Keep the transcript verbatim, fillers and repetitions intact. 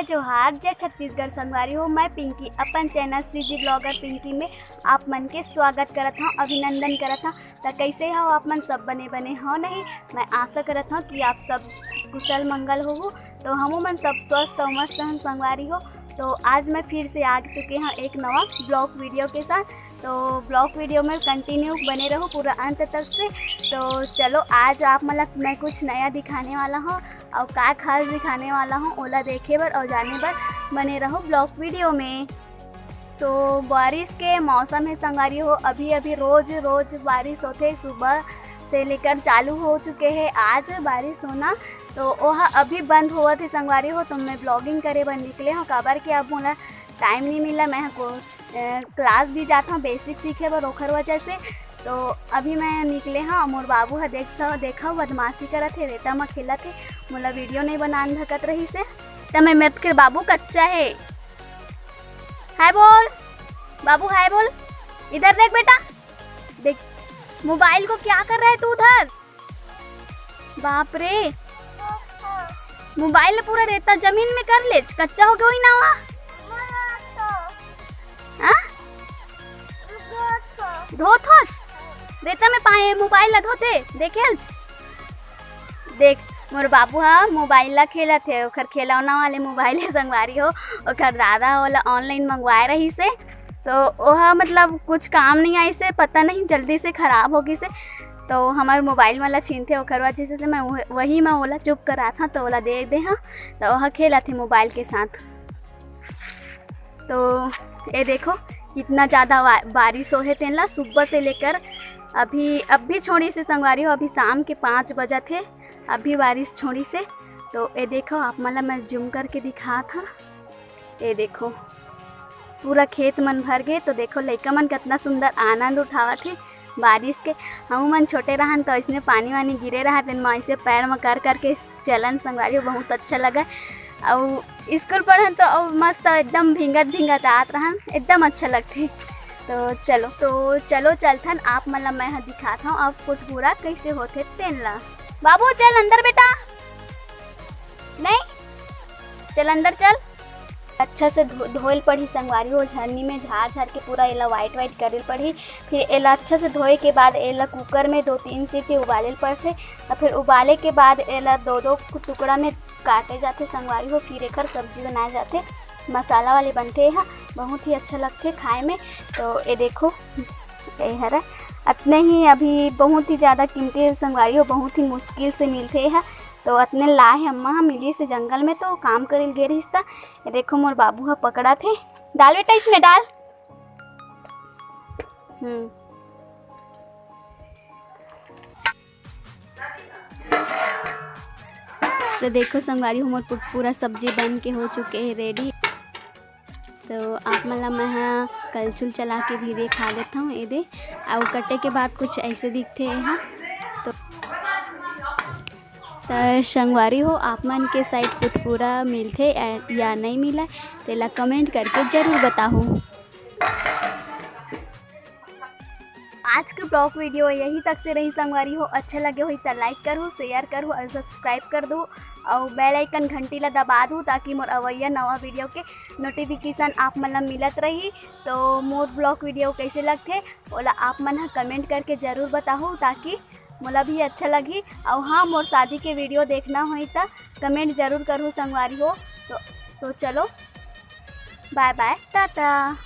जोहार, जय छत्तीसगढ़ संगवारी हो। मैं पिंकी अपन चैनल सीजी ब्लॉगर पिंकी में आप मन के स्वागत करत हूँ, अभिनंदन करत हूँ। त कैसे हो आप मन? सब बने बने हो नहीं? मैं आशा करत हूँ कि आप सब कुशल मंगल होहू। तो हमू मन सब स्वस्थ और मस्त हन संगवारी हो। तो आज मैं फिर से आ चुके हैं एक नवा ब्लॉग वीडियो के साथ। तो ब्लॉग वीडियो में कंटिन्यू बने रहो पूरा अंत तक से। तो चलो, आज आप मन ला मैं कुछ नया दिखाने वाला हूँ और का खास दिखाने वाला हूँ, ओला देखे बर और जाने बर बने रहो ब्लॉग वीडियो में। तो बारिश के मौसम है संगवारी हो, अभी अभी रोज रोज बारिश होथे, सुबह से लेकर चालू हो चुके है आज बारिश होना। तो ओह अभी बंद होवत है संगवारी हो, तो मैं ब्लॉगिंग करे बर निकले हूँ, काबर कि अब मोला टाइम नहीं मिला। मैं को क्लास भी जात हूँ बेसिक सीखे बर, ओखर वजह से। तो अभी मैं निकले हूँ, मोर बाबू ह देख स-, देखा बदमाशी करत हे, रेता म खेलत हे, मोला वीडियो नहीं बनान धकत रही से। त मैं मेथ के बाबू कच्चा है। हाय बोल बाबू, हाय बोल। इधर देख बेटा, देख मोबाइल को क्या कर रहा है तू उधर। बाप रे, मोबाइल पूरा रेता जमीन में कर लेच, कच्चा हो गया होही ना वा। हाँ? धोत होच? रेता में पाए मोबाइल ला धोते, देखे हच? देख, मोर बाबू हा मोबाइल ला खेलत हे, ओखर खिलौना वाले मोबाइल हे संगवारी हो, ओखर दादा ओला ऑनलाइन मंगवाए रहिस हे, तो ओहा मतलब कुछ काम नहीं आइस हे, पता नहीं जल्दी से खराब हो गिस हे, तो हमर मोबाइल मन ला छीनथे, ओखर वजह से मैं वह-, वही मैं ओला चुप करात हूँ, तो ओला दे दे हूँ, तो ओहा खेलत हे मोबाइल के साथ। तो ये देखो, कितना ज़्यादा वा-, बारिश होहे तेन ला सुबह से लेकर अभी, अब भी छोड़िस हे संगवारी हो, अभी शाम के पाँच बजत हे, अभी बारिश छोड़िस हे। तो ये देखो, आप मन ला मैं जूम करके दिखात हूँ। ये देखो, पूरा खेत मन भर गे। तो देखो, लइका मन कितना सुंदर आनंद उठावत हे बारिश के। हमू मन छोटे रहन तो इसने पानी वानी गिरे रहत, तेन म ऐसे पैर म कर करके चलन संगवारी हो, बहुत अच्छा लगे। अउ स्कूल पढ़न तो अउ मस्त एकदम भींगत भींगत आत रहन, एकदम अच्छा लगथे। तो चलो, तो चलो चलथन, आप मन ला मैं ह दिखात हूँ अब कुटपुरा कैसे होथे तेन ला। बाबू चल अंदर बेटा, नहीं चल अंदर चल। अच्छा से धो-, धोइल पड़ही संगवारी हो, झरनी में झार झार के पूरा एला वाइट वाइट करेल पड़ही। फिर एला अच्छा से धोए के बाद एला कुकर में दो तीन सीटी उबालेल पड़थे। और फिर उबाले के बाद एला दो दो टुकड़ा में काटे जाथे संगवारी हो, फिर एकर सब्जी बनाए जाथे। मसाला वाले बनथे, एहा बहुत ही अच्छा लगथे खाए में। तो ये देखो, ये हरे अतने ही अभी बहुत ही ज़्यादा कीमती हे संगवारी हो, बहुत ही मुश्किल से मिलथे एहा। तो अतने लाए हे अम्मा ह, मिलिस हे जंगल में, तो काम करेल गे रहिस त। ये देखो मोर बाबू ह पकड़त हे, डाल बेटा इसमें डाल। हम्म। तो देखो संगवारी हो, मोर पू-, पूरा सब्जी बन के हो चुके हे रेडी। तो आप मन ला मैं ह कलछुल चला के भी दिखा देता हूँ। ये दे, अउ कटे के बाद कुछ ऐसे दिखथे ये ह। तो, तो संगवारी हो, आप मन के साइड कुटपुरा मिलथे या, या नहीं मिला, तेला कमेंट करके जरूर बताहू। आज के ब्लॉग वीडियो यही तक से रही संगवारी हो। अच्छा लगे होही त लाइक करहू, शेयर करहू और सब्सक्राइब कर दू और बेल आइकन घंटी ला दबा दू, ताकि मोर अवैया नवा वीडियो के नोटिफिकेशन आप मन ला मिलत रही। तो मोर ब्लॉग वीडियो कैसे लगथे ओला आप मन ह कमेंट करके जरूर बताहू, ताकि मोला भी अच्छा लगही। और हाँ, मोर शादी के वीडियो देखना होही त कमेंट जरूर करहू संगवारी हो। तो, तो चलो, बाय बाय, टाटा।